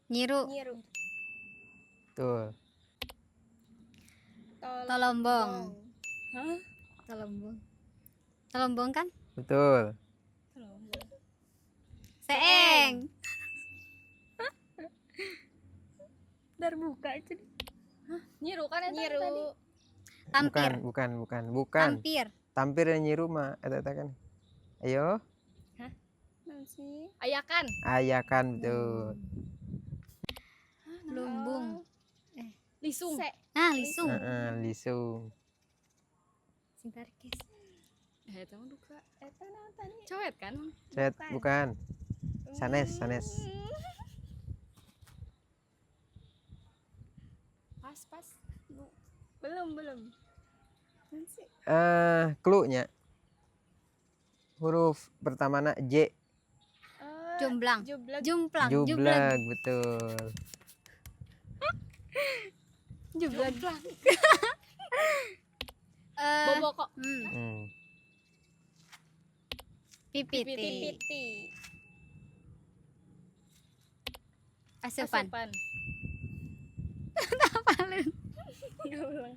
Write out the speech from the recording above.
Nyiru. Nyiru. Betul. Tolombong. Hah? Tolombong. Tolombong kan? Betul. Seeng. Darbuka itu. Nyiru kan eta Nyiru. tadi. Tampir. Bukan, bukan, bukan, bukan. Tampir. Tampir yang nyiru mah eta eta kan. Ayo, Naon sih? Ayakan. Ayakan betul. Lumbung. Lisung. Se. Nah, lisung. Heeh, lisung. Sing tarik, guys. Eh, eta mah duka. Eta naon tadi? Coet kan? Cet, bukan. Sanes, sanes. Pas, pas. Belum, belum. Naon sih? Eh, clue-nya. Huruf pertamana J. Oh, Jomblang. Jublag. Jumplang. Jublag. Jublag, betul. Jublag. Eh, Boboko. Pipiti. Pipiti. Asupan. Asupan. Apalin. Enggak ulang.